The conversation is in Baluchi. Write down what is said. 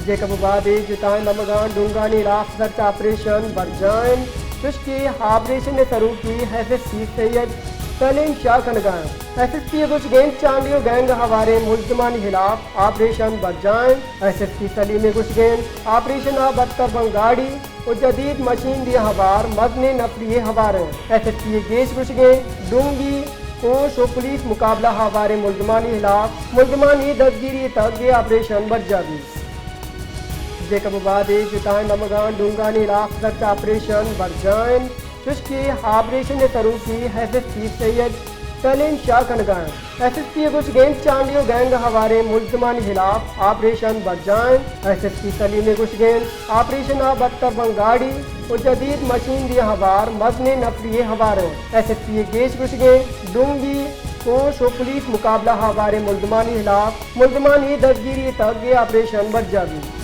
جیکب آباد ءِ جتائیں دمگاں ڈونگانی ہلاپ سرچ آپریشن برجاہ انت، چوشکہ آپریشن ءِ سروکی ایس ایس پی سید سلیم شاہ کنگا انت۔ ایس ایس پی ءِ گوشگ انت چانڈیو گینگ ءَ ہواریں ملزمانی ہلاپ آپریشن برجاہ انت۔ ایس ایس پی سلیم ءِ گوشگ انت آپریشن ءَ بدتر بنگاڑی و جدید مشین دیا ہوار مزنیں نفری ہوار انت۔ ایس ایس پی ءِ گیش گوشگ انت ڈونگی، کوش و پولیس مقابلہ ہواریں ملزمانی ہلاپ ملزمانی دزگیری تگ ءِ آپریشن برجاہ بیت۔ جیکب آباد ءِ جتائیں دمگاں ڈونگانی ہلاپ سرچ آپریشن برجاہ انت، چوشکہ آپریشن ءِ سروکی ایس ایس پی سید سلیم شاہ کنگا انت۔ ایس ایس پی ءِ گوشگ انت چانڈیو گینگ ءَ ہواریں ملزمانی ہلاپ آپریشن برجاہ انت۔ ایس ایس پی سلیم ءِ گوشگ انت آپریشن ءَ بدتر بنگاڑی و جدید مشین دیا ہوار مزنیں نفری ہوار انت۔ ایس ایس پی ءِ گیش گوشگ انت ڈونگی، کوش و پولیس مقابلہ ہواریں ملزمانی ہلاپ ملزمانی دزگیری تگ ءِ آپریشن برجاہ بیت۔